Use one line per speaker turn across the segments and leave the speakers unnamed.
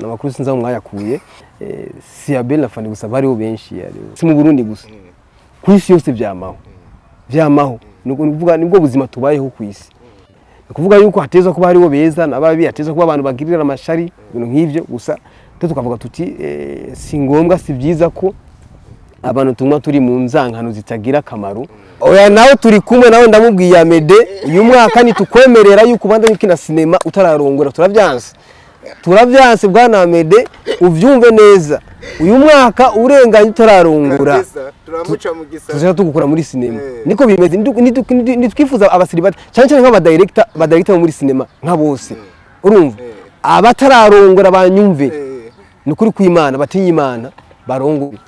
Amakuru sinzi aho mwayakuye. Si Abel na Fanny gusa, bariho benshi, si mu Burundi gusa, ku isi yose vyamaho, vyamaho. Ni ukuvuga nibwo buzima tubayeho ku isi. Ni ukuvuga yuko hateza kuba hariho beza n'ababi, hateza kuba abantu bagirira amashari, ibintu nk'ivyo gusa. Twe tukavuga tuti si ngombwa, si byiza ko abantu tumwa turi mu nzankano zitagira akamaro. Oya, nawe turi kumwe nawe, ndamubwiye Amede, uyu mwaka nitukwemerera yuko ubandanya ukina sinema utararongora. Turavyanse, turavyanse bwana Amede, uvyumve neza. Uyu mwaka urenganye utararongora,
turamuca mu gisata.
Tuzaja tugukura muri sinema. Niko bimeze. Nitwifuza abasiribati, cyane cyane nk'abadirector, abadirector bo muri sinema nka bose, urumva, abatararongora banyumve. Ni ukuri kw'Imana, batinye Imana, barongore.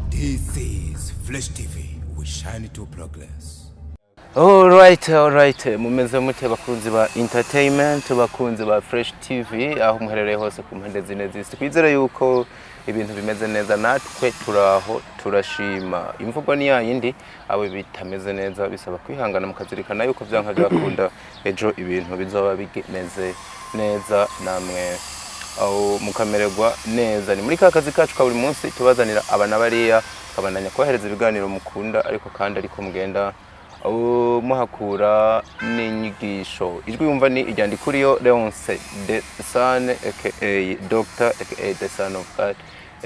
This is Flash TV. We shine to progress.
Alright, alright. Mumeze mute bakunzi ba entertainment, bakunzi ba Fresh TV, aho muherereye hose ku mpande zine z'isi? Twizere yuko ibintu bimeze neza, natwe turaho turashima. Imvugo ni yayindi, abo bitameze neza bisaba kwihangana mukazirikana yuko vyanka byakunda ejo ibintu bizoba bimeze neza, namwe aho mukamererwa neza. Ni muri ka kazi kacu ka buri munsi, tubazanira aba na bariya, tukabandanya kubahereza ibiganiro mukunda, ariko kandi ariko mugenda aho muhakura n'inyigisho. Ijwi yumva ni iryandikuriyo Leonce de San, aka Doctor, aka the Son of God,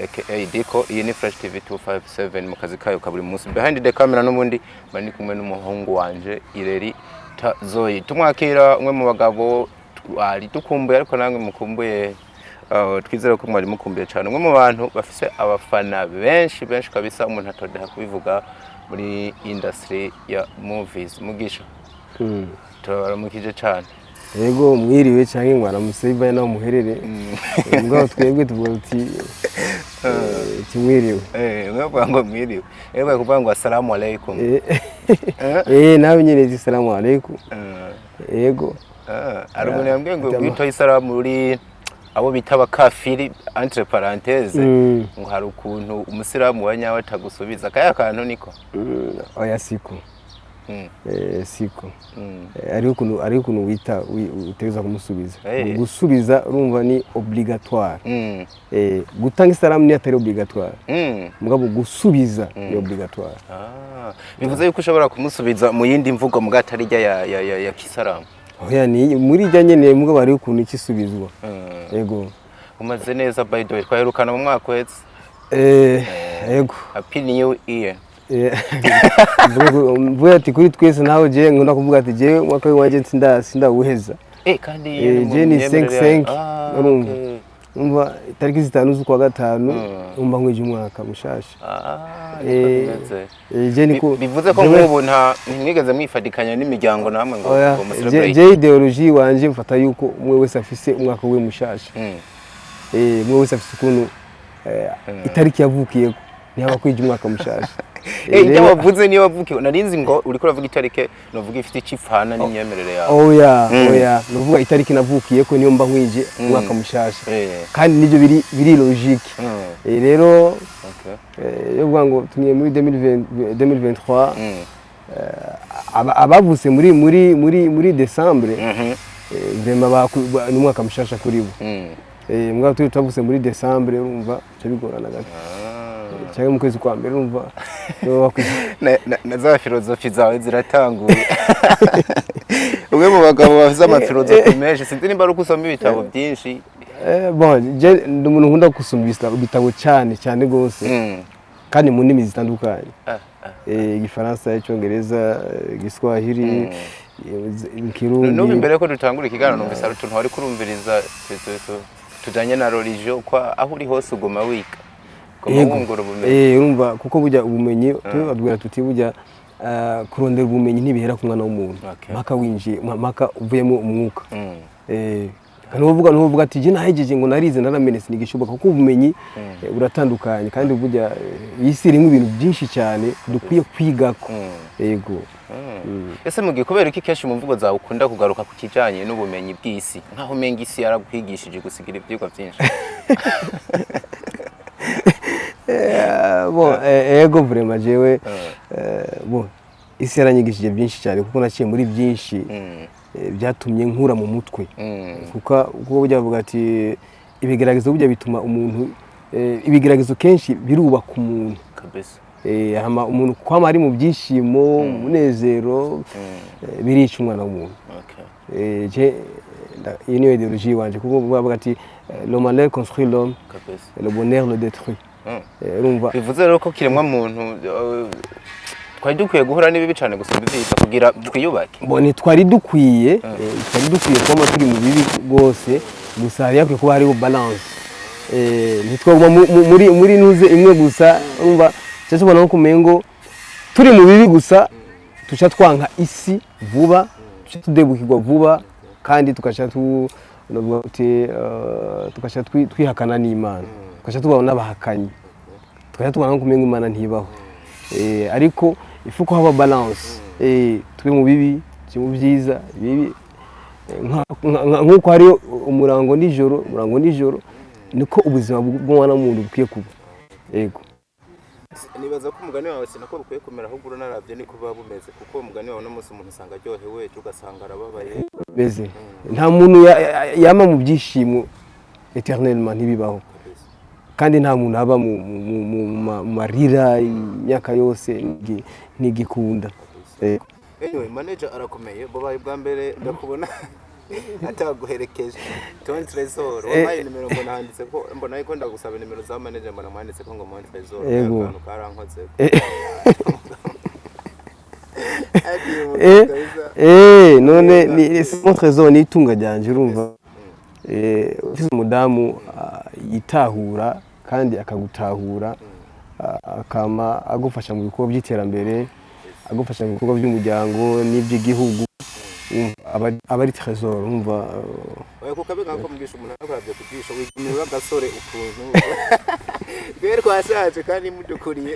aka Diko. Iyi ni Fresh TV 257 mu kazi kayo ka buri munsi. Behind the camera n'ubundi mba ndi kumwe n'umuhungu wanje Ireri Tazoyi. Tumwakira umwe mu bagabo twari dukumbuye, ariko namwe mukumbuye. Twizere ko mwari mukumbuye cyane umwe mu bantu bafise abafana benshi benshi kabisa, umuntu atodeha kubivuga, muri industry ya movies. Mugisha, turabaramukije cyane.
Yego, mwiriwe cyangwa mwaramutse bivaye naho muherere. Mugabo twebwe tuvuga tuti timwiriwe.
Mwe ngo mwiriwe, kuvuga ngo assalamu alaikum.
Nawe nyine zi salamu alaikum. Yego.
Hari umuntu yambwiye ngo witoye isalamu uri abo bita abakafiri, entre parenthèse, ngo hari ukuntu umusilamu wa nyawe atagusubiza kaya kantu niko.
Oya, siko. Siko. Hariho ukuntu wita utegerezwa kumusubiza. Gusubiza urumva ni obligatoire. Gutanga isalamu niyo atari obligatoire, mugabo gusubiza ni obligatoire.
Ah, bivuze yuko ushobora kumusubiza mu yindi mvugo muga atari ijya ya kisalamu?
Oya, ni muri ijya nyene, mugabo hariho ukuntu ikisubizwa. Yego.
Umaze neza? By the way, twaherukana mu mwaka uheze.
Yego.
Happy New Year.
Mvuga ati kuri twese, nawe je nkunda kuvuga ati je umwaka w'iwanje sindawuheza.
Kandi
Je ni 5 5, urumva. Umva, itariki 5 z'ukwa gatanu umva nkwije umwaka mushasha.
Ah, niko bimeze.
Je niko.
Bivuze ko nk'ubu nta ntimwigeze mwifatikanya n'imiryango namwe ngo
Oya,
ngo mucelebrate?
Je idéologie wanje mfata yuko umwe wese afise umwaka wiwe mushasha. Umwe wese afise ukuntu itariki yavukiyeko ntiyaba kwije umwaka mushasha.
Ijya wavuze niyo wavukiye, narinzi ngo uriko uravuga itariki novuga ifite icipfana n'imyemerere yawe.
Oya, oya, nuvuga itariki navukiyeko niyo mba nkwije umwaka mushasha. Kandi nibyo biri logique. Rero yo kuvuga ngo tugiye muri 2020, 2023, abavutse muri Décembre, vraiment ni umwaka mushasha kuri bo. Mugabo turi twavutse muri Décembre, urumva bica bigorana gato, cyangwa mu kwezi kwa mbere, urumva nibo
Na za filozofi zawe ziratanguye. Umwe mu bagabo bafite amafilozofi menshi, sinzi nimba ari uko usoma ibitabo byinshi.
Bon, je ndi umuntu nkunda gusoma ibitabo cyane cyane gose, kandi mu ndimi zitandukanye. Igifaransa, Icyongereza, Igiswahili, Ikirundi.
N'ubu imbere ko dutangura ikiganiro numvise hari utuntu wari kurumviriza tujanye na religion, kwa aho uri hose uguma wiga, uguma wungura ubumenyi.
Urumva, kuko burya ubumenyi tubabwira tuti burya kurondera ubumenyi ntibihera ku mwana w'umuntu, mpaka winjiye, mpaka uvuyemo umwuka. Ntuvuga ati je nahejeje ngo narize naramenetse, ntigishoboka, kuko ubumenyi buratandukanye, kandi burya iyi si irimo ibintu byinshi cyane dukwiye kwigako. Yego.
Ese mugihe kubera iki kenshi mu mvugo zawe ukunda kugaruka ku kijanye n'ubumenyi bw'isi, nkaho umenga isi yarakwigishije gusigira ivyigwa vyinshi?
Bon, ego, vraiment jewe bon. Isi yaranyigishije byinshi cyane, kuko naciye muri byinshi byatumye nkura mu mutwe, kuko burya bavuga ati ibigeragezo burya bituma umuntu, ibigeragezo kenshi birubaka umuntu. Hama umuntu kwama ari mu byishimo, mu munezero, birica umwana w'umuntu. Je, iyi niyo idéologie wanje, kuko bavuga ati le malheur construit l'homme, le bonheur le détruit. Urumva.
Bivuze rero ko kiremwa muntu twari dukwiye guhura n'ibibi cyane gusumba ibyiza kugira twiyubake.
Bo ntitwari dukwiye kuba turi mu bibi rwose, gusa hari hakwiye kuba hariho balance. Ntitwaguma muri ntuze imwe gusa. Urumva, cyo tubona nko kumengo turi mu bibi gusa, tuca twanka isi vuba, tuca tudebukirwa vuba, kandi tugaca tu novuga uti, tugaca twihakana n'Imana, tugaca tubaho n'abahakanyi, tugaca tubona nko kumengo Imana ntibaho. Ariko ifu ko haba balance, tube mu bibi, tube mu byiza, ibibi nk'uko hariyo umurango nijoro, niko ubuzima bw'umwana w'umuntu bukwiye kuba, yego.
Nibaza ko umugani wawe sinako bukwiye kumera, ahubwo unaravye niko buba bumeze, kuko umugani wawe uno munsi umuntu usanga aryohewe, ejo ugasanga arababaye.
Beze nta muntu yama mu byishimo éternellement, ntibibaho. Kandi nta muntu aba mu marira imyaka yose, ntigikunda.
Anyway, manager arakomeye. Bubaye bwa mbere ndakubona ataguherekeje. Tony Trésor wampaye nimero, mbona handitse ko, mbona yuko ndagusaba nimero za manager, mbona mwanditse ko ngo Mon Trésor. Akantu karankoze.
None ni Mon Trésor, ni itunga ryanje. Urumva, ufise umudamu yitahura kandi akagutahura, akama agufasha mu bikorwa by'iterambere, agufasha mu bikorwa by'umuryango n'iby'igihugu, urumva, aba ari trésor, urumva.
Oya, kuko abe nkako mugisha umuntu akuravye ku jisho, wigumira agasore ukuntu rero twashaje kandi mudukuriye,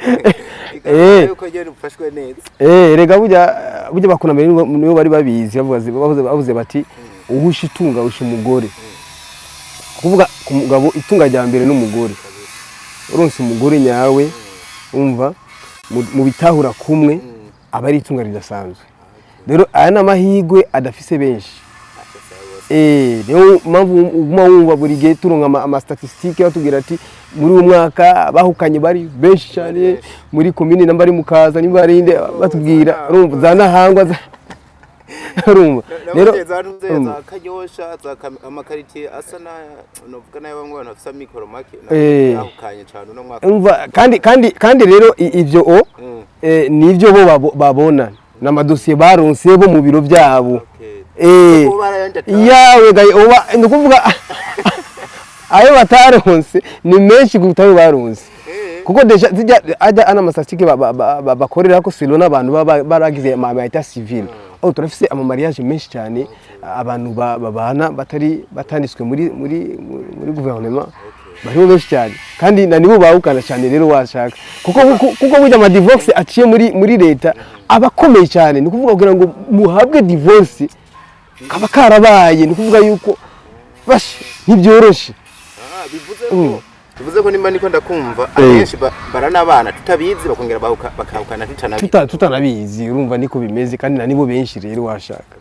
igaragaza yuko nyene ufashwe neza.
Rega burya bakunamira nibo bari babizi, bavuze bati uhusha itunga usha umugore. Kuvuga ku mugabo, itunga rya mbere n'umugore. Uronse umugore nyawe, umva, mu bitahura kumwe, aba ari itunga ridasanzwe. Rero aya ni amahirwe adafise benshi. Niyo mpamvu uguma wumva buri gihe turonka ama statistique batubwira ati muri uyu mwaka bahukanye bari benshi cyane muri komine, namba ari mukaza, nimba ari inde, batubwira, urumva, za Nahangwa urumva
rero za ntuze za Kanyosha, za amakaritiye asa na novuga nayo bamwe abantu bafise amikoro make yahukanye cane uno mwaka.
Umva, kandi rero ivyo o nivyo bo babona n'amadosiye baronse bo mu biro byabo.
Ubu barayandi
Yawe gaye, uba ni ukuvuga ayo bataronse ni menshi kuruta ayo baronse, kuko déjà zijya ajya ana ama statistiques bakorera ko selon n'abantu baba baragize ama état civil. Oh, turafise ama mariage menshi cyane, abantu babana batari batanditswe muri gouvernement, bariho benshi cyane, kandi na nibo bahukana cyane rero washaka, kuko burya ama divorce aciye muri leta aba akomeye cyane. Ni ukuvuga kugira ngo muhabwe divorce kaba karabaye, ni ukuvuga yuko bash ntibyoroshe.
Ah, bivuze ko nimba niko ndakumva, abenshi baranabana tutabizi, bakongera bakahukana tutanabizi.
Tutanabizi, urumva niko bimeze, kandi na nibo benshi rero washaka,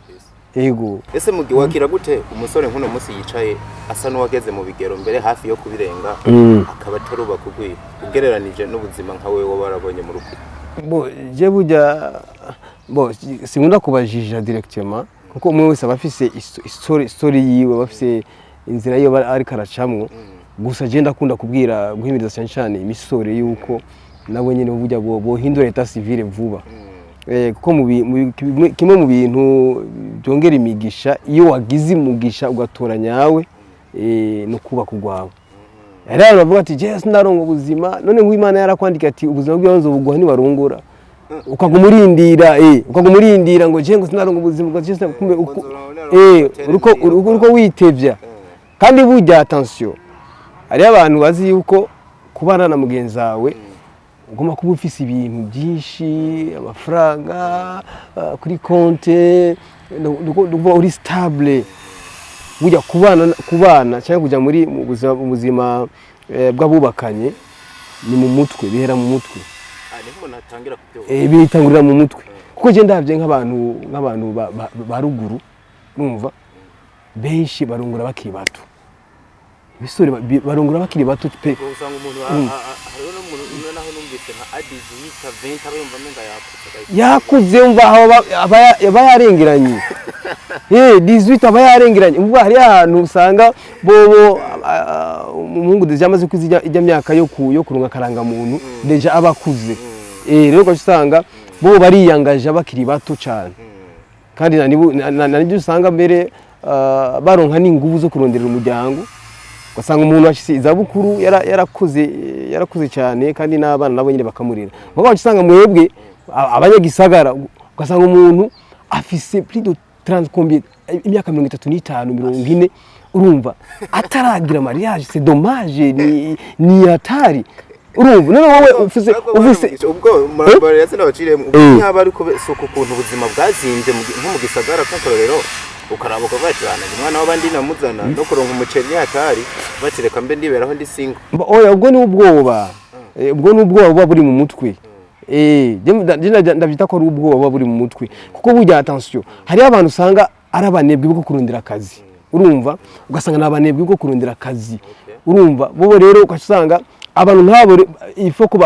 ego.
Ese mugi wakira gute umusore nk'uno munsi yicaye asa n'uwageze mu bigero, mbere hafi yo kubirenga, akaba atarubaka ugwiye, ugereranije n'ubuzima nka wewe warabonye mu rugo?
Bo je burya bo sinkunda kubajija directement, kuko umwe wese aba afise story yiwe, aba afise inzira yiwe ariko aracamwo. Gusa je ndakunda kubwira, guhimiriza cyane cyane imisore yuko nabo nyene burya bohindura état civil vuba. Kuko kimwe mu bintu byongera imigisha, iyo wagize umugisha ugatora nyawe, no kubaka urwawe. Rero abantu bavuga ati je sinaronga ubuzima, none ngo Imana yarakwandika ati ubuzima bwawe nzobuguha niwarongora, ukaguma urindira ngo je ngo sinaronga ubuzima, ngo je kumbe
Ngo nzoronka
uriko witevya. Kandi burya attention, hariho abantu bazi yuko kubana na mugenzi wawe ugomba kuba ufise ibintu byinshi, amafaranga kuri konte, no uri stable. Burya kubana cyangwa kujya muri mu buzima bw'abubakanye ni mu mutwe, bihera mu mutwe.
Ah, niho umuntu atangira kubyumva.
Bitangurira mu mutwe. Kuko je ndavye nk'abantu ba ruguru, urumva, benshi barongora bakiri bato, ibisore barongora bakiri bato pe.
Usanga umuntu hariho n'umuntu umwe naho numvise nka adizi yita 20, aba yumva amenga yakuze.
Yakuze, umva, aho aba yarengeranye, 18 aba yarengeranye. Umva, hari ahantu usanga bobo umuhungu déjà amaze kwiza ijya myaka yo kurunga akarangamuntu, déjà aba akuze. Rero ugaca usanga bo bariyangaje bakiri bato cyane, kandi na nibyo usanga mbere baronka n'inguvu zo kuronderera umuryango. Ugasanga umuntu ashitse izabukuru yarakuze cyane, kandi n'abana nabo nyine bakamurera. Mugabo usanga mwebwe abanyagisagara, ugasanga umuntu afise plus de 30 combien, imyaka 35, 40, urumva, ataragira mariage. C'est dommage, ni hatari, urumva. None wowe ufise
Ubwo murabara sinabaciriye ubwo. Ntaba ariko si uku kuntu ubuzima bwazimbye nko mu gisagara k'akarorero, ukaraba ukavuga ati: "Bana, umwana w'abandi namuzana no kuronka umuceri ni hatari, bati reka mbe ndiberaho ndi single."
Oya, ubwo ni ubwoba. Ubwo ni ubwoba buba buri mu mutwe. Je ndavyita ko ari ubwoba buba buri mu mutwe, kuko burya, attention, hariho abantu usanga ari abanebwe bwo kurondera akazi, urumva, ugasanga ni abanebwe bwo kurondera akazi, urumva. Bobo rero ugaca usanga abantu nk'abo il faut ko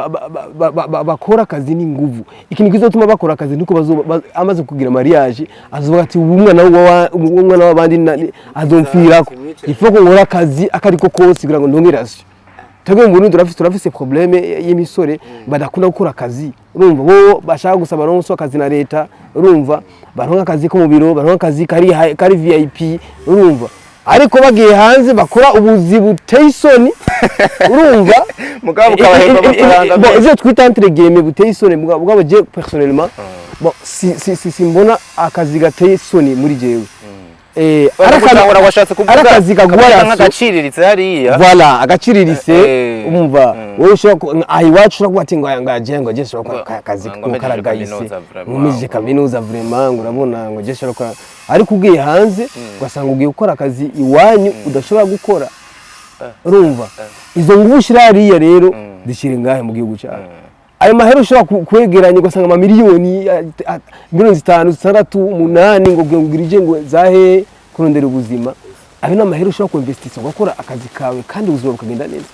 bakora akazi n'inguvu. Ikintu kizotuma bakora akazi nuko bazoba amaze kugira mariage, azovuga ati: "Ubu umwana w'abandi azomfirako, il faut ko nkora akazi akariko kose kugira ngo ndonke ration." Twebwe mu Burundi turafise problème y'imisore badakunda gukora akazi, urumva. Bo bashaka gusa baronse akazi na leta, urumva, baronka akazi ko mu biro, baronka akazi kari VIP, urumva, ariko bagiye hanze bakora ubuzi buteye isoni, urumva.
Mugabo ukabahemba amafaranga
Bon,
menshi.
ivyo twita entre guillemets buteye isoni, mugabo je personnellement, bon, si simbona akazi gateye isoni muri jewe.
Ari washatse kuvuga
ari akazi kaguha
kaboneka
ration.
Nk'agaciriritse hariya.
Voilà, agaciriritse. Umva, wowe ushobora aha iwacu ushobora kuba ati ngo aya ngaje, ngo je nshobora gukora akazi
ngo
ko
mpejeje
karagayise,
kaminuza vraiment.
ngo mpejeje kaminuza vraiment, ngo urabona, ngo je nshobora gukora. Ariko ugiye hanze ugasanga ugiye gukora akazi iwanyu udashobora gukora, urumva, izo nguvu ushyira hariya rero zishyire ngahe mu gihugu cyawe. Ayo mahera ushobora kwegeranya, ugasanga amamiliyoni, miliyoni 5, 6, 8, ngo ugire ngo zahe kurondera ubuzima. Ayo ni amahera ushobora kuinvestisa ugakora akazi kawe kandi ubuzima bukagenda neza.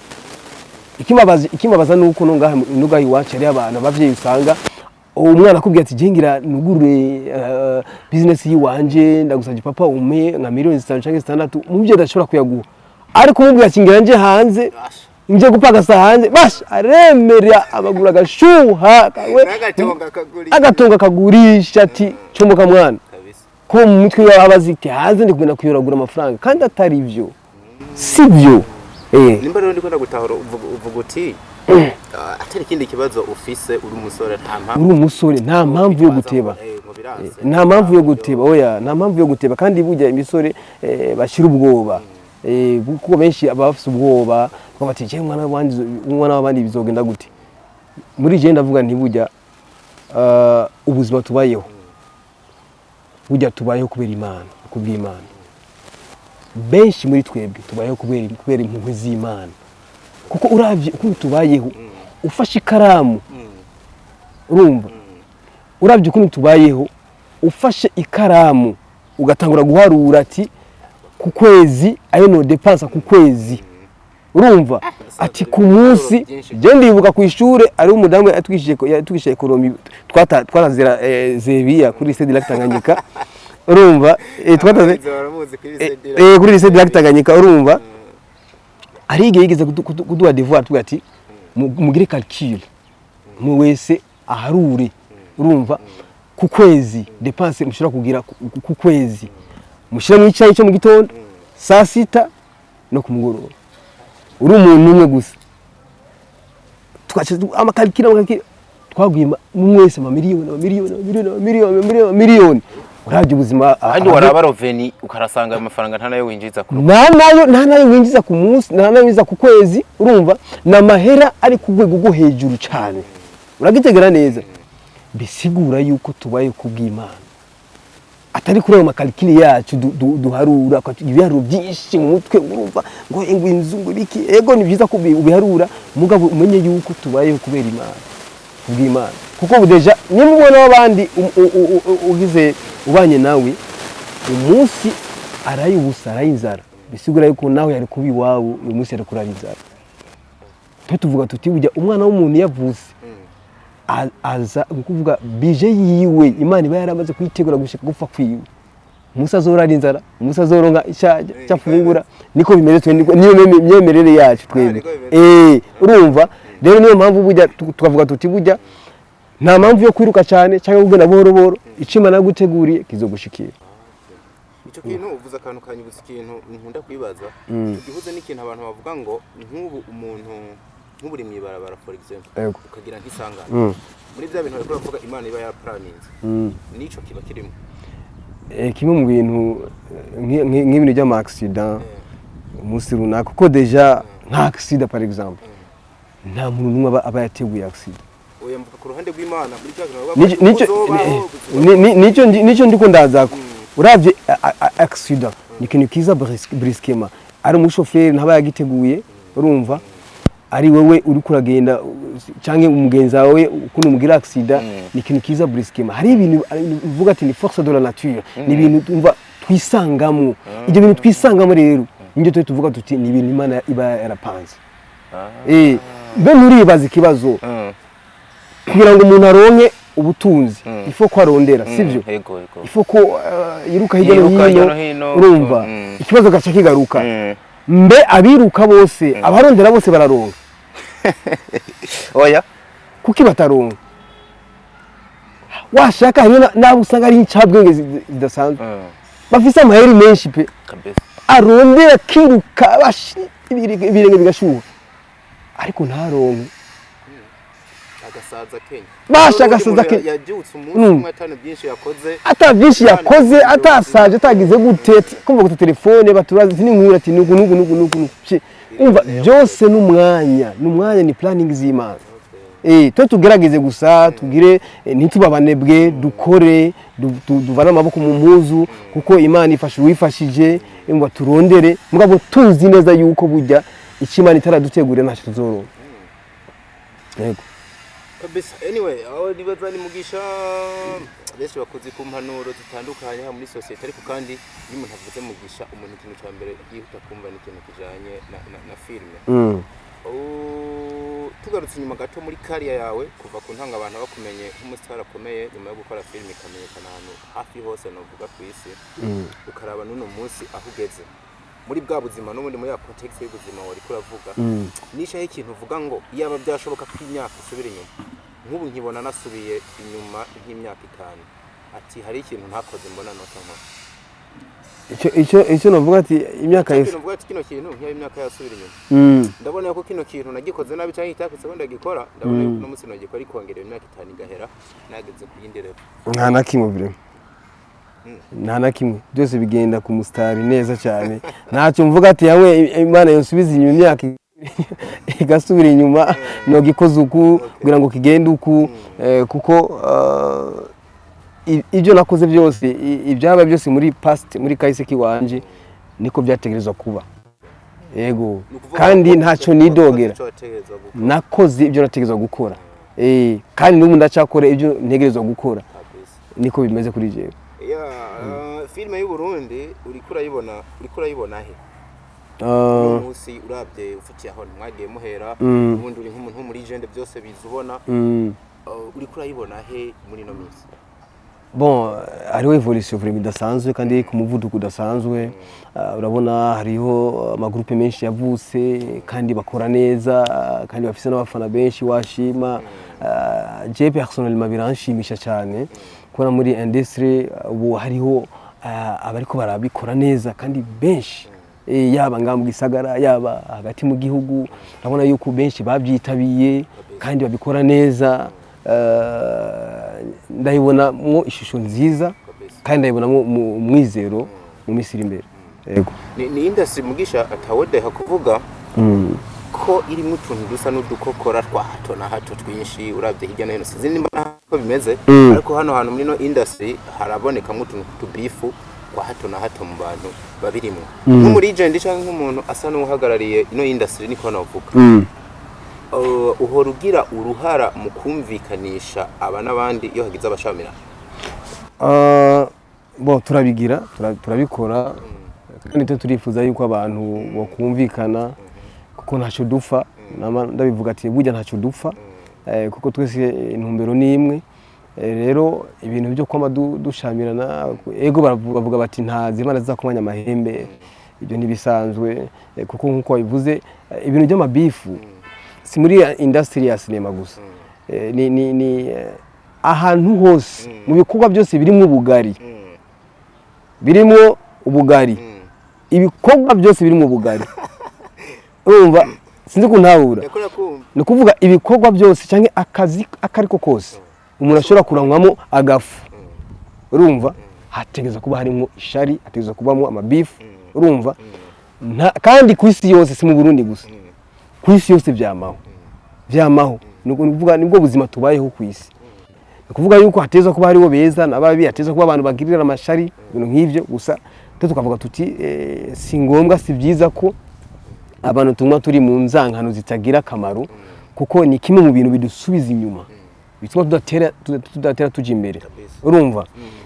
Ikibabaza ni uko no ngaha iwacu hariyo abantu, abavyeyi, usanga umwana akubwira ati: "Jengira nugurure business yiwanje, ndagusabye papa umpe nka miliyoni 5 canke 6." Umuvyeyi adashobora kuyaguha, ariko umubwira ati: "Ngira nje hanze, nje gupagasa hanze," basha aremera amaguru agashuha
N'agatongo akagurisha.
Agatongo akagurisha, ati: "Comoka mwana."
Kabisa.
Ko mu mutwe wawe aba azi ati: "Hanze ndi kugenda kuyoragura amafaranga," kandi atari byo, si byo.
Nimba rero ndiko ndagutahura, uvuga uti atari ikindi kibazo ufise, uri umusore, nta mpamvu
Uri umusore, nta mpamvu yo guteba.
Ngo biranse.
Nta mpamvu yo guteba, oya, nta mpamvu yo guteba. Kandi burya imisore bashira ubwoba, kuko benshi baba bafise ubwoba, bavuga bati: "Je umwana w'abandi, umwana w'abandi bizogenda gute?" Muri je ndavuga nti burya ubuzima tubayeho, burya tubayeho kubera Imana, kubw'Imana. Benshi muri twebwe tubayeho kubera impuhwe z'Imana, kuko uravye ukuntu tubayeho, ufashe ikaramu, urumva, uravye ukuntu tubayeho, ufashe ikaramu ugatangura guharura ati: "Ku kwezi ayo no dépensa ku kwezi," urumva, ati ku munsi. Je ndibuka ku ishure ari umudamu yatwigishije économie, twatazira Zebiya kuri lycée du Lac Tanganyika, urumva, twataze
Baramuzi kuri lycée.
Kuri lycée du Lac Tanganyika, urumva, ari igihe yigeze kuduha devoir, tuvuga ati: "Mugire calcul, umwe wese aharure, urumva, ku kwezi dépense mushobora kugira ku kwezi, mushyire mu icyayi cyo mu gitondo, saa sita no ku mugoroba, uri umuntu umwe gusa." Twaca amacalcul twaguye umwe wese amamiliyoni, amamiliyoni, amamiliyoni, amamiliyoni, amamiliyoni, amamiliyoni. Uravye ubuzima
Ahandi waraba revenu ukarasanga ayo mafaranga nta nayo winjiza ku
nta nayo winjiza ku munsi, nta nayo winjiza ku kwezi, urumva, ni amahera ari ku rwego rwo hejuru cyane. Uragitegera neza, bisigura yuko tubaye ku bw'Imana, atari kuri ayo macalcul yacu duharura ibiharuro byinshi mu mutwe, urumva, ngo inzu, ngo ibiki. Ego, ni byiza ko ubiharura, mugabo umenye yuko tubayeho kubera Imana. Kubw'Imana, kuko ubu déjà nimba ubona w'abandi ugize ubanye nawe umunsi araye ubusa, araye inzara, bisigura yuko nawe yari kuba iwawe uyu munsi yari kurara inzara. Twe tuvuga tuti burya umwana w'umuntu yavutse aza ni ukuvuga bije yiwe Imana iba yaramaze kuyitegura gushika gupfa kwiwe. Umunsi azorara inzara, umunsi azoronka icyo afungura, niko bimeze. Twe niyo myemerere yacu twebwe.
Niko bimeze.
Urumva rero, niyo mpamvu burya tukavuga tuti burya nta mpamvu yo kwiruka cyane cyangwa kugenda buhoro buhoro. Icyo Imana yaguteguriye kizogushikira.
Icyo kintu uvuze, akantu kanyibutsa ikintu nkunda kwibaza, tugihuze n'ikintu abantu bavuga ngo nk'ubu umuntu nk'ubu uri mu ibarabara, for example, ukagira nk'isanganya, muri bya bintu bariko baravuga Imana iba yaraplaninze, nico kiba kirimo.
Kimwe mu bintu nk'ibintu by'ama accident umunsi runaka, kuko déjà nka accident par exemple, nta muntu n'umwe aba yateguye accident.
Oya, mvuga ku ruhande rw'Imana, muri bya bintu bavuga ko uzobaho,
Nicyo ndiko ndazako. Uravye accident ni ikintu kiza brusquement, ari umushoferi ntaba yagiteguye, urumva, ari wewe uri kuragenda canke umugenzi wawe ukuntu umugira accident, ni ikintu kiza brusquement. Hari ibintu uvuga ati ni force de la nature, ni ibintu tumva twisangamo. Ibyo bintu twisangamo rero nibyo twe tuvuga tuti ni ibintu Imana iba yarapanze. Mbe nturibaza ikibazo? Kugira ngo umuntu aronke ubutunzi, ifo ko arondera, sivyo?
Yego.
Ifo ko yiruka hirya no
Yiruka hirya
hino.
no hino.
Urumva, ikibazo gaca kigaruka: mbe abiruka bose, abarondera bose bararonka?
Oya.
Kuki bataronka? Washaka hariyo n'abo usanga ari incabwenge zidasanzwe, bafise amaheri menshi pe, arondera akiruka, ibirenge bigashuha, ariko ntaronke.
Agasaza Kenya.
Basha, agasaza Kenya.
Yabyutse umunsi umwe atanu byinshi yakoze.
Ata byinshi yakoze, atasaje, atagize gute, ati, kumva guta telefone baturazi ati n'inkuru ati nuku nuku nuku nuku nuku. Umva, byose n'umwanya, n'umwanya, ni planning z'Imana. Twe tugerageze gusa tugire, ntitubabanebwe, dukore, duvane amaboko mu mpuzu, kuko Imana ifasha uwifashije. Ngo turondere, mugabo tuzi neza yuko burya icyo Imana itaradutegurira ntacyo tuzoronka. Yego.
Kabisa. Anyway, aho nibaza ni Mugisha, benshi bakuzi ku mpanuro zitandukanye haba muri sosiyete, ariko kandi iyo umuntu avuze Mugisha, umuntu ikintu cya mbere yihuta kumva ni ikintu kijanye na filime. Oh, tugarutse inyuma gato muri kariya yawe, kuva ku ntanga abantu bakumenye nk'umusitari akomeye nyuma yo gukora filime ikamenyekana ahantu hafi hose novuga ku isi, ukaraba n'uno munsi aho ugeze muri bwa buzima n'ubundi muri ya context y'ubuzima wari kuravuga, nishaho ikintu uvuga ngo iyaba byashoboka ko imyaka isubira inyuma, nk'ubu nkibona nasubiye inyuma nk'imyaka 5, ati hari ikintu ntakoze mbona nota nkora?
Icyo navuga ati imyaka
Icyo
yose
kintu uvuga ati kino kintu nk'iyo imyaka yasubira inyuma, ndabona ko kino kintu nagikoze nabi cyangwa icyakutse ko ndagikora, ndabona yuko uno munsi nagikora ikongera imyaka 5 igahera nageze ku yindi level.
Nta na kimwe vraiment, nta na kimwe. Byose bigenda ku musitari neza cyane. Ntacyo mvuga ati yawe Imana yonsubiza inyuma, imyaka igasubira inyuma, nogikoze uku kugira ngo kigende uku, kuko ibyo nakoze byose, ibyaba byose muri past, muri kahise kiwanje, niko byategerezwa kuba. Yego.
Ni ukuvuga
Kandi
ko
ntacyo
wakoze
nidogera.
icyo wategerezwa gukora.
Nakoze ibyo nategerezwa gukora, kandi n'ubu ndacyakora ibyo ntegerezwa gukora. Niko bimeze kuri jewe.
Ya, filime y'u Burundi uriko urayibona he uno munsi, urabye ufatiye aho mwagiye muhera, ubundi uri nk'umuntu wo muri legend, byose biza ubona, uriko urayibona he muri ino minsi?
Bon, hariho évolution vraiment idasanzwe kandi ku muvuduko udasanzwe. Urabona hariho amagroupe menshi yavutse kandi bakora neza kandi bafise n'abafana benshi washima. Je personnellement biranshimisha cyane kubona muri industry ubu hariho abariko barabikora neza kandi benshi, yaba ngaha mu gisagara, yaba hagati mu gihugu, urabona yuko benshi babyitabiye kandi babikora neza. Ndayibonamwo ishusho nziza kandi ndayibonamo umwizero mu minsi iri imbere. Yego.
Ni industry, Mugisha, atawodeha kuvuga ko irimo utuntu dusa n'udukokora twa hato na hato twinshi urabye hirya no hino. Sinzi nimba ko bimeze, ariko hano hantu muri no industry harabonekamo utuntu tw'utubifu kwa hato na hato mu bantu babirimo. Nk'umu legend cyangwa nk'umuntu asa n'uhagarariye ino industry, niko navuga. Uhora ugira uruhara mu kumvikanisha aba n'abandi iyo hagize abashamirana?
Bon, turabigira, turabikora kandi twe turifuza yuko abantu bokumvikana, kuko ntacyo dupfa. Ndabivuga ati burya ntacyo dupfa, kuko twese intumbero ni imwe. Rero ibintu byo kwama dushamirana, ego, bavuga bati nta zimana zizakomanya amahembe, ibyo ntibisanzwe, kuko nkuko wabivuze, ibintu by'amabifu si muri industry ya sinema gusa. Ni ahantu hose, mu bikorwa byose birimo ubugari, birimo ubugari, ibikorwa byose birimo ubugari. Urumva, sinzi kuntabura. Ni ukuvuga ibikorwa byose cyangwa akazi ako ariko kose umuntu ashobora kuranywamo agafu, urumva, hategereza kuba harimo ishari, hategereza kubamo amabifu, urumva. Kandi ku isi yose, si mu Burundi gusa, ku isi yose byamaho, byamaho. Ni ukuvuga nibwo buzima tubayeho ku isi. Ni ukuvuga yuko hateza kuba hariho beza n'ababi, hateza kuba abantu bagirira amashari, ibintu nk'ivyo gusa. Twe tukavuga tuti si ngombwa, si byiza ko abantu tunywa turi mu nzankano zitagira akamaro, kuko ni kimwe mu bintu bidusubiza inyuma, bituma tudatera tuja imbere, urumva.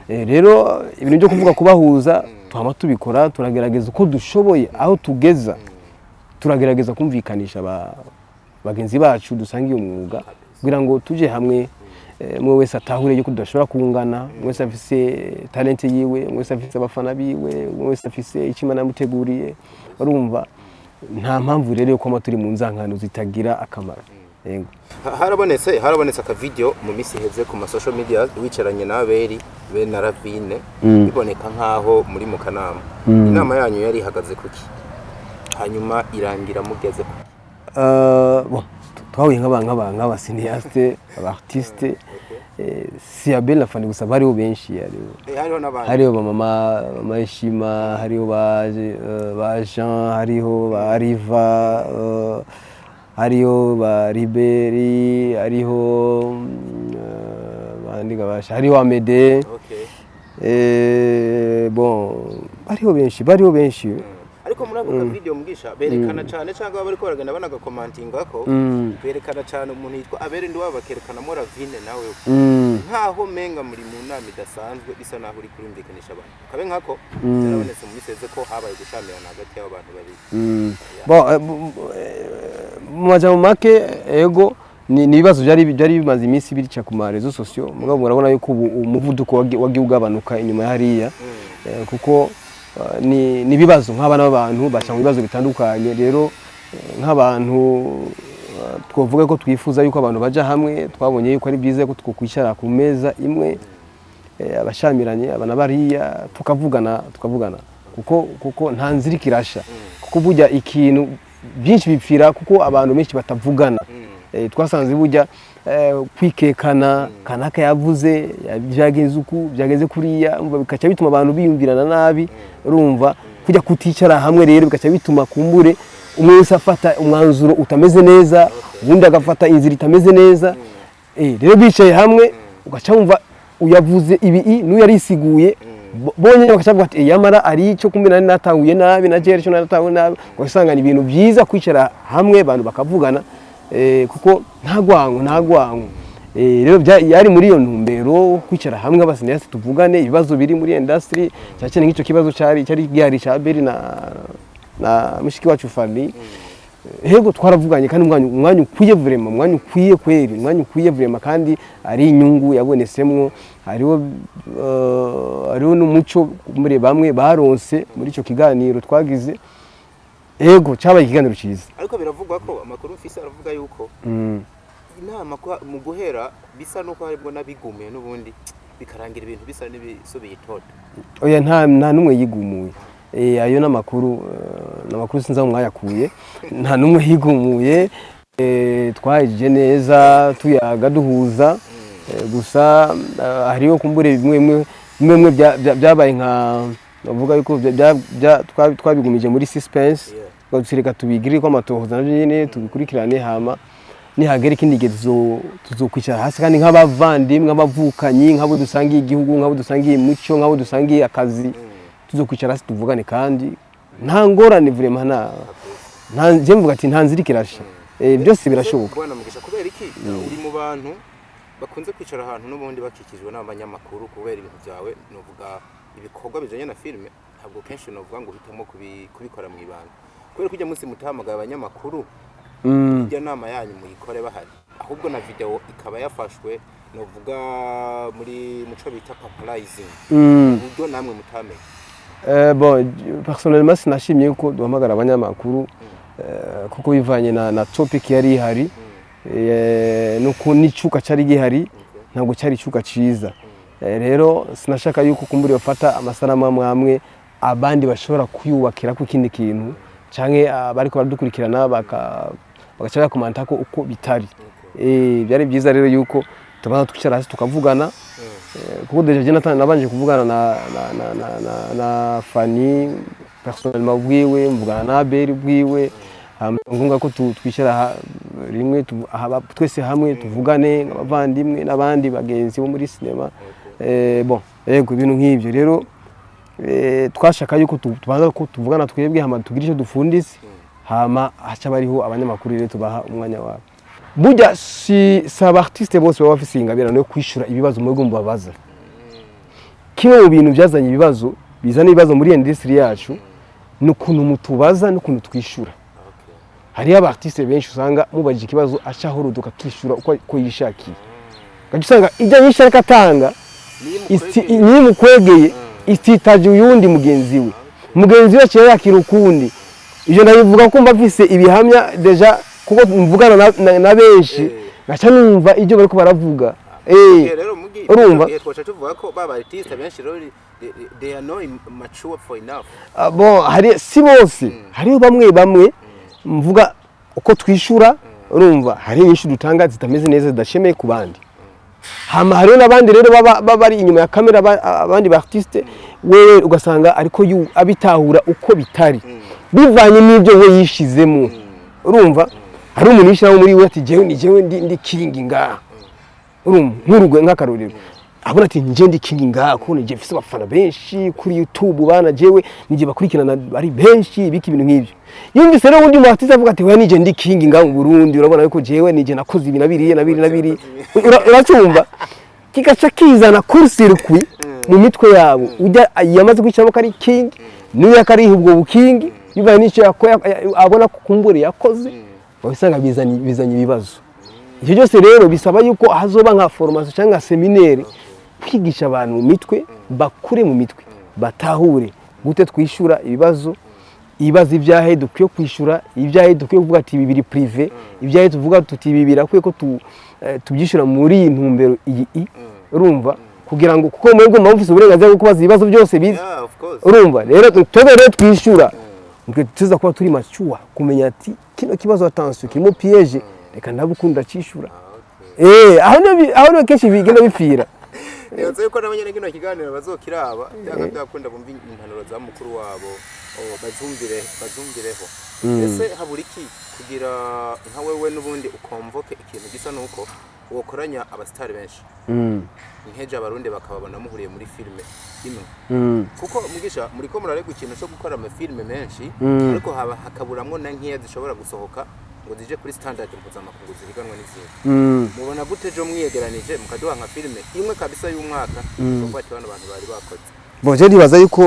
Rero ibintu byo kuvuga kubahuza, tuhama tubikora, turagerageza uko dushoboye, aho tugeza turagerageza kumvikanisha bagenzi bacu dusangiye umwuga, kugira ngo tuje hamwe, umwe wese atahure yuko tudashobora kungana. Umwe wese afise talent yiwe, umwe wese afise abafana biwe, umwe wese afise icyo Imana yamuteguriye, urumva. Nta mpamvu rero yo kwama turi mu nzankano zitagira akamaro. Yego.
Harabonetse akavideo mu minsi iheze ku ma social media, wicaranye na Abeli be na Ravine, biboneka nkaho muri mu kanama. Inama yanyu yari ihagaze kuki, hanyuma irangira mugeze ku?
Bon, twahuye nk'aba cinéaste, aba artiste, si Abel na Fanny gusa, bariho benshi, hariho
Hariho n'abandi.
Hariho ba mama Mayishima, hariho ba Jean, hariho ba Riva, hariho ba Riberi, hariho bandi gabasha, hariho Amede. Bon, bariho benshi, bariho benshi.
Ariko muri ako kavideo, Mugisha, berekana cyane, cyangwa bariko baragenda banagakomantinga ko berekana cyane umuntu yitwa Abeli Nduwabo, bakerekanamo Ravine nawe, nkaho menga muri mu nama idasanzwe, bisa naho uri kurumvikanisha abantu, kabe nkako byarabonetse mu minsi iheze ko habaye gushamirana hagati y'abo bantu babiri.
Bon, mu majambo make, ego, ni ibibazo byari bimaze iminsi bica ku ma réseaux sociaux, mugabo murabona yuko ubu umuvuduko wagiye ugabanuka inyuma ya hariya, kuko ni ibibazo nk'abana b'abantu baca mu bibazo bitandukanye. Rero nk'abantu twavuga ko twifuza yuko abantu baja hamwe, twabonye yuko ari byiza ko twokwicara ku meza imwe, abashamiranye aba na bariya, tukavugana, kuko nta nzira ikirasha, kuko burya ikintu byinshi bipfira kuko abantu benshi batavugana. Twasanze burya kwikekana, kanaka yavuze, byagenze uku, byagenze kuriya, umva, bikaca bituma abantu biyumvirana nabi, urumva. Kujya kuticara hamwe rero bigaca bituma kumbure umwe wese afata umwanzuro utameze neza, ubundi agafata inzira itameze neza. Rero bicaye hamwe, ugaca wumva uyavuze ibi n'uyu yarisiguye, bonyine bagaca bavuga ati: "Yamara ari icyo kumbe nari natanguye nabi, na jewe icyo naratanguye nabi." Ugasanga ni ibintu byiza kwicara hamwe abantu bakavugana, kuko nta gwango, nta gwango. Rero yari muri iyo ntumbero, kwicara hamwe aba cinéaste tuvugane ibibazo biri muri industry, cyane cyane nk'icyo kibazo cyari gihari cya Beri na mushiki wacu Fanny. Hego, twaravuganye kandi umwanya ukwiye, vraiment umwanya ukwiye kweri, umwanya ukwiye vraiment, kandi ari inyungu yabonesemwo, hariho n'umuco muri bamwe baronse muri ico kiganiro twagize. Ego, cyabaye ikiganiro cyiza.
Ariko biravugwa ko, amakuru mfise aravuga yuko inama mu guhera bisa nuko haribwo n'abigumiye, n'ubundi bikarangira ibintu bisa n'ibisubiye itoto.
Oya, nta n'umwe yigumuye. Ayo n'amakuru, n'amakuru sinzi aho mwayakuye. Nta n'umwe yigumuye. Twahejije neza, tuyaga, duhuza. Gusa hariho kumbure bimwe bimwe byabaye nka bavuga yuko twabigumije muri suspense. Reka tubigire ko amatohoza navyo nyene tubikurikirane, hama nihagera ikindi gihe tuzokwicara hasi kandi nk'abavandimwe, nk'abavukanyi, nk'abo dusangiye igihugu, nk'abo dusangiye imico, nk'abo dusangiye akazi, tuzokwicara hasi tuvugane kandi nta ngorane, vraiment nta je mvuga ati nta nzira ikirasha. Byose birashoboka.
Bwana Mugisha, kubera iki uri mu bantu bakunze kwicara ahantu n'ubundi bakikijwe n'abanyamakuru kubera ibintu byawe, novuga ibikorwa bijanye na filime, ntabwo kenshi novuga ngo uhitamo kubikora mu ibanga, kubera ko ujya munsi mutahamagaye abanyamakuru, ijya nama yanyu muyikore bahari, ahubwo na video ikaba yafashwe, novuga muri muco bita paparazzi, uburyo namwe mutamenye?
Bon, personnellement sinashimye yuko duhamagara abanyamakuru, kuko bivanye na topic yari ihari, nuko n'icuka cyari gihari, ntabwo cyari icuka ciza. Rero sinashaka yuko kumbura bafata amasanamu amwe amwe, abandi bashobora kuyubakira ku ikindi kintu, canke abariko baradukurikirana bagaca bakomanta ko uko bitari. Byari byiza rero yuko tubanza twicara hasi tukavugana, kuko déjà je nabanje kuvugana na Fanny personnellement bwiwe, mvugana na Abel bwiwe, hama ngombwa ko twicara rimwe twese hamwe tuvugane nk'abavandimwe n'abandi bagenzi bo muri sinema. Bon, yego, ibintu nk'ibyo rero, twashaka yuko tubanza ko tuvugana twebwe, hama tugire icyo dufunditse, hama haca bariho abanyamakuru rero tubaha umwanya wabo. Burya si aba artiste bose baba bafise ingabirano yo kwishura ibibazo mwebwe mubabaza. Kimwe mu bintu byazanye ibibazo, bizana ibibazo muri industry yacu, ni ukuntu mutubaza n'ukuntu twishura. Hariho aba artiste benshi usanga mubajije ikibazo acaho ruduka akishura uko yishakiye, ugaca usanga ibyo nyinshi ariko atanga niyo imukwegeye isitaje uyundi mugenzi we, mugenzi we aciye yakira ukundi. Ibyo ndabivuga ko mba mfise ibihamya déjà, kuko mvugana na benshi, ngaca numva ibyo bariko baravuga.
Rero mugi
Urumva?
Twaca tuvuga ko baba artiste benshi rero they are not mature for enough.
Ah, bon, hari si bose, hariho bamwe bamwe mvuga uko twishura, urumva hari inyishu dutanga zitameze neza, zidashemeye ku bandi. Hama hariho n'abandi rero baba bari inyuma ya kamera, abandi ba artiste, wewe ugasanga ariko abitahura uko bitari, bivanye n'ibyo we yishizemo. Urumva hari umuntu yishiramo muri we ati jewe ni jewe ndi king ngaha, urumva nk'urugwe nk'akarorero, abona ati nje ndi king ngaha kuko nije mfise abafana benshi kuri YouTube, bana jewe nije bakurikirana bari benshi, ibiki, ibintu nk'ibyo. Yumvise rero undi mu artiste avuga ati oya, nije ndi king ngaha mu Burundi, urabona yuko jewe nije nakoze ibi na biriya na biri na biri. Uracumva kigaca kizana court-circuit mu mitwe yabo. Ujya yamaze kwishyiramo ko ari king, niyo akariha ubwo bukingi bivanye n'icyo abona ko kumbure yakoze, usanga bizanye ibibazo. Ibyo byose rero bisaba yuko hazoba nka formation cyangwa nka séminaire kwigisha abantu mu mitwe, bakure mu mitwe, batahure gute twishyura ibibazo, ibibazo ibyahe dukwiye kwishyura, ibyahe dukwiye kuvuga ati ibi biri privé, ibyahe tuvuga tuti ibi birakwiye ko tubyishyura muri iyi ntumbero iyi urumva, kugira ngo kuko mwebwe muba mufise uburenganzira bwo kubaza ibibazo byose biza.
Yeah, of course.
Urumva rero twebwe rero twishyura nitwe tuza kuba turi mature kumenya ati kino kibazo, attention, kirimo piège, reka ndabukunda cishura. Aho niho kenshi bigenda bipfira.
Nibaza yuko nabo nyene kino kiganiro bazokiraba, byanga byakunda bumva impanuro za mukuru wabo, bazumvireho. Ese habura iki kugira nka wewe n'ubundi ukomvoke ikintu gisa nuko wokoranya abasitari benshi, nkeje Abarundi bakababona muhuriye muri filime imwe? Kuko Mugisha, muriko muraregwa ikintu cyo gukora amafilime menshi, ariko haba hakaburamwo na nkeya zishobora gusohoka ngo zije kuri standard mpuzamakungu zihiganwa n'izindi. Mubona gute ejo mwiyegeranije mukaduha nka filime imwe kabisa y'umwaka, kuko ati bano bantu bari bakoze?
Bon, je ndibaza yuko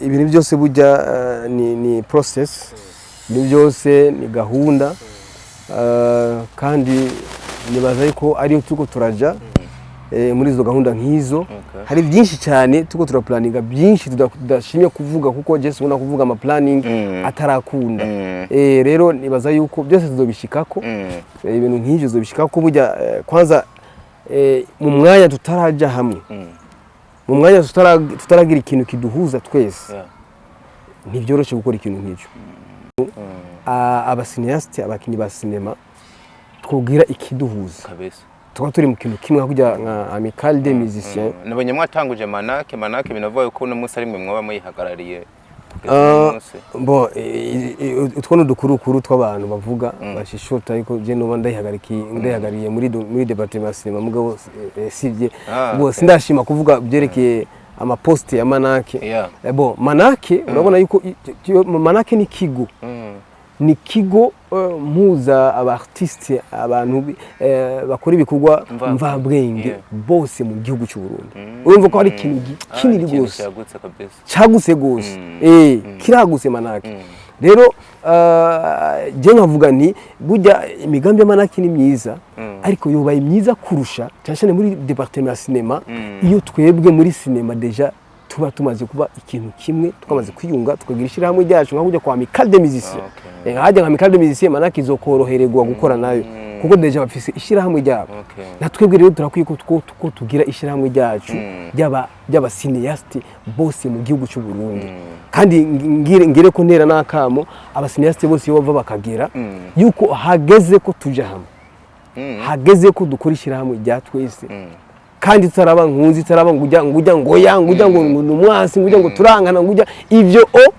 ibintu byose burya ni process, ibintu byose ni gahunda, kandi nibaza yuko ariyo turiko turaja, muri izo gahunda nk'izo. Hari byinshi cyane turiko turaplaninga, byinshi tudashimye kuvuga, kuko je sinkunda kuvuga ama planning atarakunda. Rero nibaza yuko byose tuzobishikako. Ibintu nk'ivyo tuzobishikako burya. Kwanza mu mwanya tutaraja hamwe, mu mwanya tutaragira ikintu kiduhuza twese, ntibyoroshe gukora ikintu nk'icyo. Aba cinéastes, abakinnyi ba sinema, twogira ikiduhuza tukaba turi mu kintu kimwe kujya nka Amicale des musiciens.
Nabonye mwatanguje Manake. Manake binavuga yuko uno munsi ari mwe mwaba muyihagarariye kugeza uno munsi.
Bon, utwo ni udukurukuru tw'abantu bavuga bashishota, ariko je nuba ndayihagarariye muri département ya cinéma, mugabo sivye. Bo sindashima kuvuga byerekeye amaposte ya Manake. Bon, Manake urabona yuko Manake ni kigo, ni kigo. mpuza aba artiste, abantu bakora ibikorwa mvabwenge bose mu gihugu cy'u Burundi. Urumva ko hari ikintu kinini
ikintu
gose,
cyagutse kabisa.
Cyagutse gose, kiragutse. Manake rero je nkavuga nti burya imigambi y'amanaki ni myiza, ariko yobaye myiza kurusha, cyane cyane muri département ya cinéma, iyo twebwe muri cinéma déjà tuba tumaze kuba ikintu kimwe, twamaze kwiyunga, tukagira ishyirahamwe ryacu nka kujya kwa Amicale des Musiciens. Hajya nka Amicale des Musiciens, manaki izokorohererwa gukora nayo kuko déjà bafise ishyirahamwe ryabo. Na twebwe rero turakwiye ko tugira ishyirahamwe ryacu ry'aba cinéastes bose mu gihugu cy'u Burundi. Kandi ngire ko ntera n'akamo aba cinéastes bose iyo bava bakagera, yuko hageze ko tuja hamwe, hageze ko dukora ishyirahamwe rya twese, kandi tutaraba nkunzi, tutaraba ngo ujya ngo ya ngo ujya ngo ni umwasi, ngo ujya ngo turangana, ngo ujya ibyo o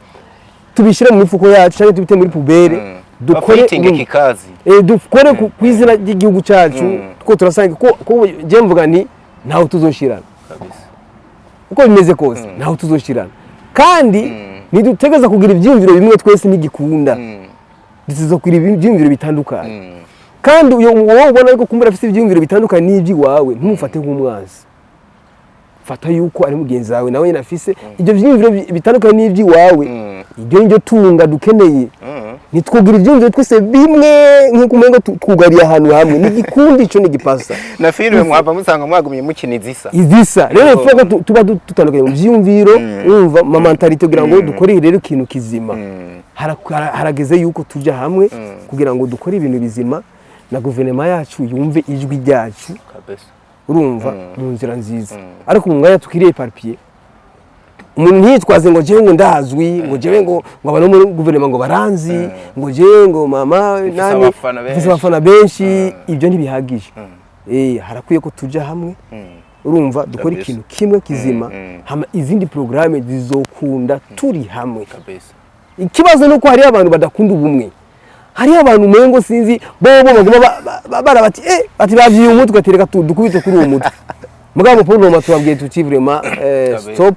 tubishyire mu mifuko yacu cyangwa tubite muri poubelle, dukore
Bafitinge kikazi.
Dukore ku izina ry'igihugu cyacu, kuko turasanga ko je mvuga nti ntawe tuzoshirana.
Kabisa.
Uko bimeze kose ntawe tuzoshirana, kandi ntidutegereza kugira ibyiyumviro bimwe twese, ntigikunda, dutegereza kugira ibyiyumviro bitandukanye. Kandi uyo wowe ubona yuko kumbura afite ibyiyumviro bitandukanye n'iby'iwawe, ntumufate nk'umwanzi, fata yuko ari mugenzi wawe, nawe nyine afise ibyo byiyumviro bitandukanye n'iby'iwawe. Ibyo nibyo tunga dukeneye. Ntitwugira ibyiyumviro twese bimwe nk'uko umengo twugariye ahantu hamwe, n'igikundi ico nigipasa.
Na filime mwava musanga mwagumye mukina izisa.
Izisa rero ifuza ko tuba dutandukanye mu byiyumviro, wumva, ma mentalité, kugira ngo dukore rero ikintu kizima. Harageze yuko tujya hamwe kugira ngo dukore ibintu bizima, na guverinoma yacu yumve ijwi ryacu.
Kabisa.
Urumva, mu nzira nziza, ariko mu mwanya tukiriye éparpillés, umuntu ntiyitwaze ngo jewe ngo ndazwi, ngo jewe ngo abantu bo muri guverinoma ngo baranzi, ngo jewe ngo mama nani
abafana benshi.
Mfise abafana benshi, ibyo ntibihagije. Harakwiye ko tuja hamwe, urumva, dukora ikintu kimwe kizima, hama izindi porogaramu zizokunda turi hamwe.
Kabisa.
Ikibazo ni uko hariyo abantu badakunda ubumwe, hariyo abantu umengo sinzi bobo baguma bara bati bati bavyiye umutwe, ati reka dukubite kuri uwo mutwe. Mugabo pour le moment tubabwiye tuti vraiment stop.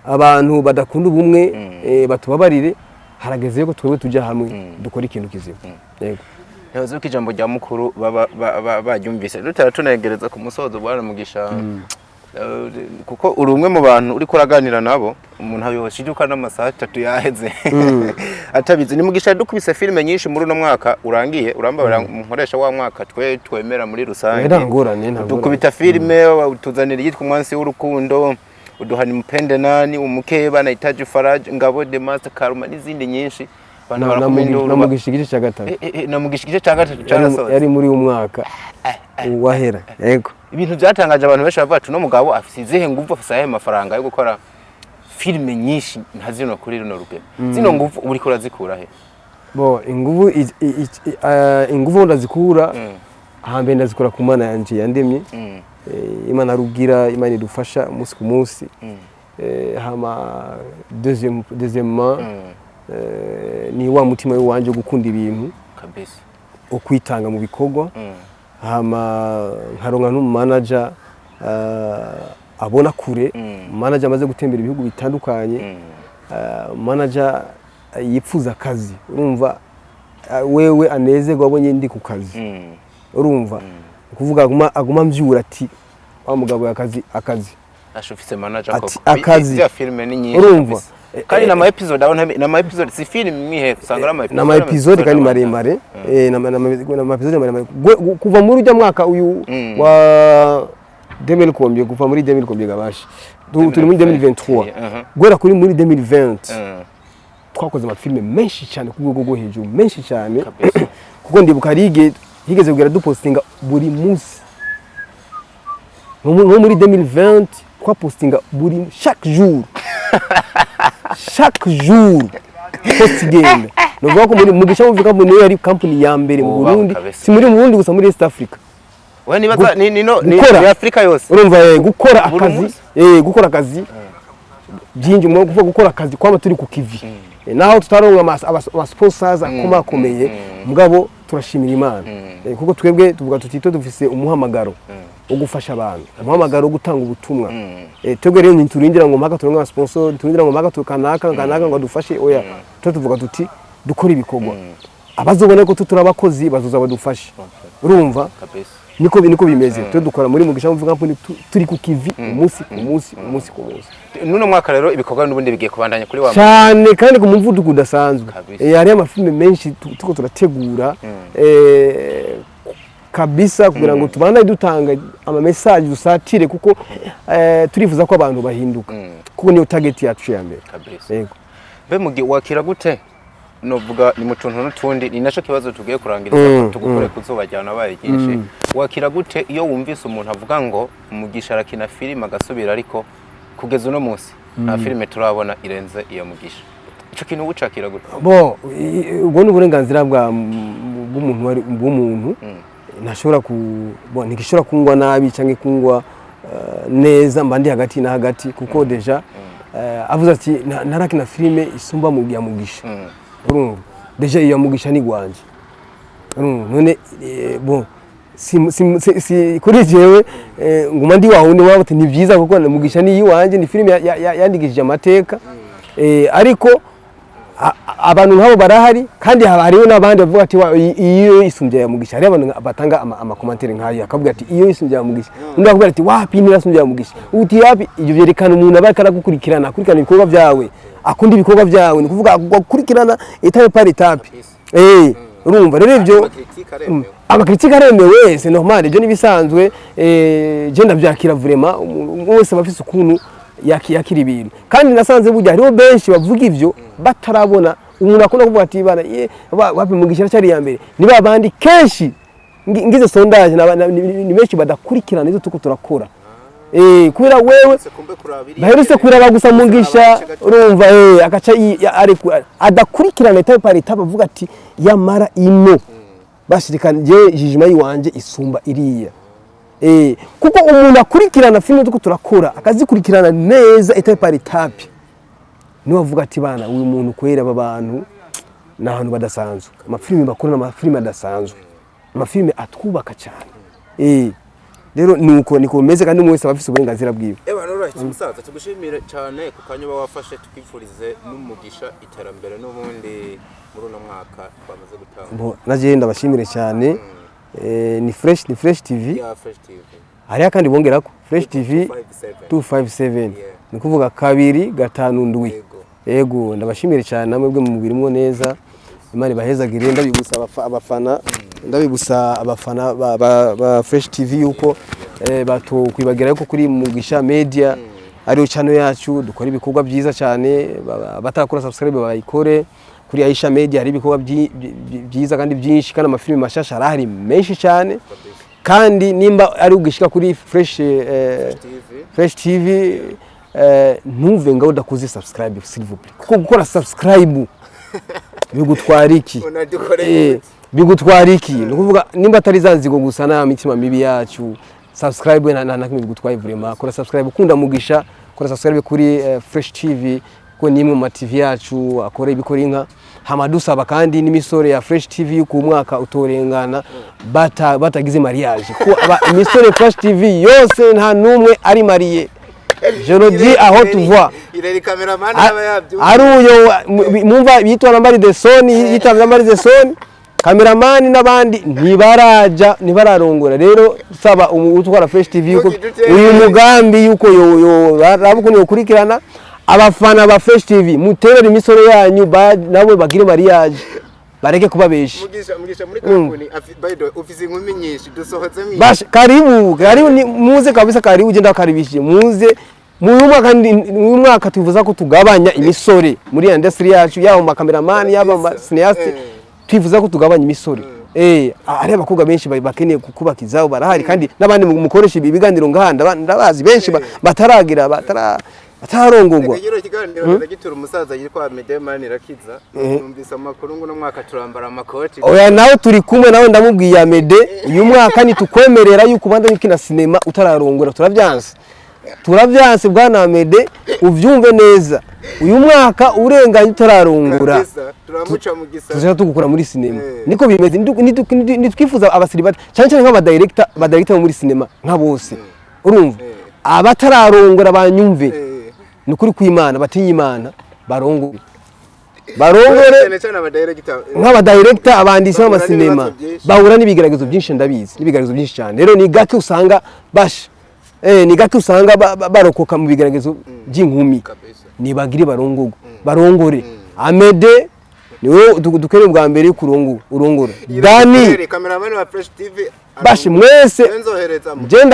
Abantu badakunda ubumwe, batubabarire, harageze ko twebwe tujya hamwe, dukora ikintu kizima. Yego.
Yavuze ko ijambo rya mukuru baba baryumvise. Dutara tunegereza ku musozo, bwana Mugisha, kuko uri umwe mu bantu uriko uraganira nabo umuntu abiyoshiduka n'amasaha 3 yaheze atabizi. Ni Mugisha dukubise filime nyinshi muri uno mwaka urangiye, urambabarira nkoresha wa mwaka twe twemera muri rusange.
Nta ngorane, nta ngorane.
Dukubita filime, utuzanira iyitwa Umwansi w'Urukundo, uduhana Mpende Nani, Umukeba, Nahitaji Faraja, Ngabo the Master, Karuma n'izindi nyinshi. Abantu barakoma induru.
Na Mugisha igice cya gatatu.
Na Mugisha igice cya gatatu cyarasohotse.
Yari muri uyu mwaka wahera, yego.
Ibintu byatangaje abantu benshi, bavuga ati uno mugabo afise izihe nguvu, afise ayahe mafaranga yo gukora filime nyinshi nka zino kuri runo rugero? Zino nguvu uriko urazikura he?
Bo inguvu inguvu ndazikura hambere, ndazikura ku Mana yanje yandemye. Imana rugira, Imana idufasha umunsi ku munsi. Hama deuxièmement, ni wa mutima wanje wo gukunda ibintu,
Kabisa.
wo kwitanga mu bikorwa. Hama nkaronka n'umumanager abona kure, manager amaze gutembera ibihugu bitandukanye, manager yipfuza akazi, urumva, wewe anezerwa abonye ndi ku kazi. Urumva, ni ukuvuga aguma amvyura ati wa mugabo akazi akazi.
Asha ufise manager
Ati,
koko.
akazi.
Ziriya filime ni nyinshi
Urumva?
kabisa. Kandi n'ama episode aho n'ama episode, si filime imwe usanga ari ama episode.
N'ama episode kandi maremare, n'ama episode maremare. Kuva muri ujya mwaka uyu wa 2000 combien, kuva muri 2000 combien gabashi, turi muri 2023, guhera kuri muri 2020 twakoze amafilime menshi cyane ku rwego rwo hejuru, menshi cyane.
Kabisa.
Kuko ndibuka rige higeze kugera dupostinga buri munsi. Nko muri 2020 twapostinga buri chaque jour, chaque jour post igenda. Ni ukuvuga ko muri Mugisha Movie Company niyo yari company ya mbere mu
Ubaho
Burundi,
kabisa.
si muri Burundi gusa, muri East Africa.
We nibaza ni no ni
Gukora.
ni Afrika yose.
Urumva, gukora
Buri
akazi,
munsi?
Gukora akazi byinji mu kuvuga gukora akazi kwama turi ku kivi. Naho tutaronka ama sponsors akomakomeye, mugabo turashimira Imana. Kuko twebwe tuvuga tuti twe dufise umuhamagaro wo gufasha abantu, umuhamagaro wo gutanga ubutumwa. Twebwe rero ntiturindira ngo mpaka turonke ama sponsor, turindira ngo mpaka tukanaka kanaka ngo adufashe, oya. Twe tuvuga tuti dukora ibikorwa. Abazobona ko turi abakozi bazoza badufashe, urumva?
Kabisa.
Niko bimeze. Twe dukora muri Mugisha Movie Company, turi ku kivi umunsi ku munsi, umunsi ku munsi.
Nuno mwaka rero ibikorwa n'ubundi bigiye kubandanya kuri wa
Cyane, kandi ku muvuduko udasanzwe.
Kabisa.
Hariyo amafilime menshi turiko turategura, kabisa, kugira ngo tubandanye dutanga ama message, dusatire, kuko turifuza ko abantu bahinduka, kuko niyo target yacu ya mbere.
Kabisa.
Yego.
Mbe mugi wakira gute, novuga ni mu tuntu n'utundi, ni naco kibazo tugiye kurangiriza, tugukore kuzuba ryanabaye ryinshi. Wakira gute iyo wumvise umuntu avuga ngo Mugisha arakina filime agasubira, ariko kugeza uno munsi nta filime turabona irenze iyo Mugisha? Ico kintu ucakira gute?
Bo, ubwo ni uburenganzira bw'umuntu bw'umuntu. Ntashobora ku bo, ntigishobora kungwa nabi cyangwa kungwa neza, mba ndi hagati na hagati, kuko déjà avuze ati "Narakina filime isumba mu ya Mugisha." Urumva, déjà iyo ya Mugisha ni gwanje, urumva? None bon, si kuri jewe, nguma ndi wawe waba ati ni byiza, kuko na Mugisha ni iwanjye, ni filime yandikishije amateka. Ariko abantu nk'abo barahari, kandi haba hariho n'abandi bavuga ati "Iyo isumbye ya Mugisha." Hariho abantu batanga ama commentaires nk'ayo, akavuga ati iyo isumbye ya Mugisha, undi akavuga ati wapi, ntirasumbye ya Mugisha, uti wapi. Ibyo byerekana umuntu aba ariko aragukurikirana, akurikirana ibikorwa byawe, akunda ibikorwa byawe, ni ukuvuga agukurikirana étape par étape. Urumva rero ibyo ama critiques aremewe, c'est normal, ibyo nibisanzwe. Je ndabyakira vraiment. Umuntu wese aba afise ukuntu yakira ibintu, kandi nasanze burya hariho benshi bavuga ivyo batarabona. Umuntu akunda kuvuga ati bana ye wapi, Mugisha cyari ya mbere, ni babandi kenshi ngize sondage ni benshi badakurikirana izo tuko turakora, kubera wewe baherutse kuraba gusa Mugisha, urumva, agaca adakurikirana étape par étape, avuga ati yamara ino bashirikana je jijima yiwanje isumba iriya. Kuko umuntu akurikirana filime tuko turakora, akazikurikirana neza étape par étape, niwe avuga ati bana uyu muntu kwera, aba bantu ni ahantu badasanzwe, amafilime bakora ni amafilime adasanzwe, amafilime atwubaka cyane. Rero nuko niko bimeze, kandi umwe wese aba afise uburenganzira bwiwe.
Eba alright, musaza, tugushimire cyane ku kanya uba wafashe, tukwifurize n'umugisha, iterambere n'ubundi muri uno mwaka twamaze gutanga.
Bo, naje ndabashimire cyane. Ni Fresh TV.
Ya Fresh TV.
Hariya kandi bongerako Fresh TV
257.
257.
Yeah.
Ni kuvuga 257.
Yego.
Yego, ndabashimire cyane namwe mubirimo neza, Imana ibahezagire. Ndabibutsa abafana, ndabibutsa abafana ba Fresh TV yuko batokwibagira yuko kuri Mugisha Media ariyo channel yacu dukora ibikorwa byiza cyane. Batarakora subscribe bayikore. Kuri Aisha Media hari ibikorwa byiza kandi byinshi, kandi amafilimi mashasha arahari menshi cyane. Kandi nimba ari ugishika kuri Fresh
TV.
Fresh TV, ntuve ngaho udakoze subscribe, s'il vous plaît, kuko gukora subscribe bigutwara iki?
Unadukoreye.
Bigutwara iki? Ni ukuvuga nimba atari za nzigo gusa na mitima mibi yacu, subscribe na kimwe bigutwaye vraiment. Kora subscribe, ukunda Mugisha, kora subscribe kuri Fresh TV, kuko ni imwe mu ma TV yacu akora ibikora inka. Hama dusaba kandi n'imisore ya Fresh TV yuko umwaka utorengana batagize mariage, kuko imisore Fresh TV yose nta numwe ari marié. Je le dis à haute voix.
Ireri cameraman aba yabyumva.
Ari uyo mumva yitwa Nambari de Soni, yitwa Nambari de Soni cameraman, n'abandi ntibaraja, ntibararongora. Rero saba utwara Fresh TV yuko uyu mugambi yuko yo raba ukuntu yokurikirana abafana ba Fresh TV, muterere imisoro yanyu nabo bagire mariage, bareke kubabesha.
Mugisha, muri kampuni by the way ufise inkumi nyinshi, dusohotse mu
Basha, karibu karibu, ni muze kabisa, karibu, je ndakaribishije, muze. Mu mwaka mu mwaka twifuza ko tugabanya imisore muri industry yacu, yaba mu cameraman, yaba mu cinéaste. Twifuza ko tugabanya imisore. Hari abakobwa benshi bakeneye kubaka izabo, barahari, kandi n'abandi mukoresha ibi biganiro ngaha ndabazi benshi bataragira batararongorwa.
Reka kiganiro ndagitura umusaza yitwa Medemani Irakiza. Numvise amakuru ngo uno mwaka turambara amakoti.
Oya, nawe turi kumwe nawe, ndamubwiye Amede, uyu mwaka nitukwemerera yuko ubanza ukina sinema utararongora. Turavyanse, turavyanse, bwana Amede, uvyumve neza, uyu mwaka urenganye utararongora
Kabisa, turamuca mu gisa.
Tuzaja tugukura muri sinema. Niko bimeze. Nitwifuza abasiribati cyane cyane nk'aba director, ba director bo muri sinema nka bose, urumva, abatararongora banyumve. Ni ukuri kw'Imana, batinye Imana, barongore. Barongore.
Cyane cyane abadirector.
Nk'abadirector, abanditsi
Bahura
b'amasinema
n'ibibazo byinshi.
Bahura n'ibigeragezo byinshi, ndabizi, n'ibigeragezo byinshi cyane. Rero ni gake usanga basha ni gake usanga barokoka mu bigeragezo by'inkumi. Nibagire barongorwe, barongore. Amede niwe dukeneye bwa mbere kurongora, urongora Dani.
Cameraman wa Fresh TV.
Bashe mwese.
Nzohereza.
Je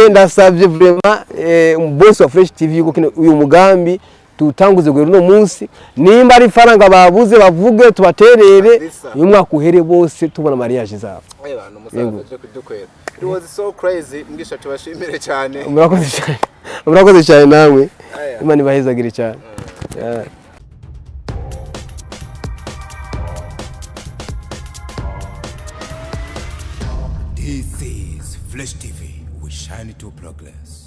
ndasabye vraiment boss wa Fresh TV yuko uyu mugambi tuwutanguze guhera uno munsi. Nimba ari ifaranga babuze, bavuge tubaterere.
Kabisa.
Uyu mwaka uhere bose tubona mariage zabo.
Abantu umusaza aje kudukwera. It was so crazy. Mwisha, tubashimire cyane.
Murakoze cyane, murakoze cyane namwe.
Aya.
Imana ibahezagire cyane. Yeah.
This is Fresh TV. We shine to progress.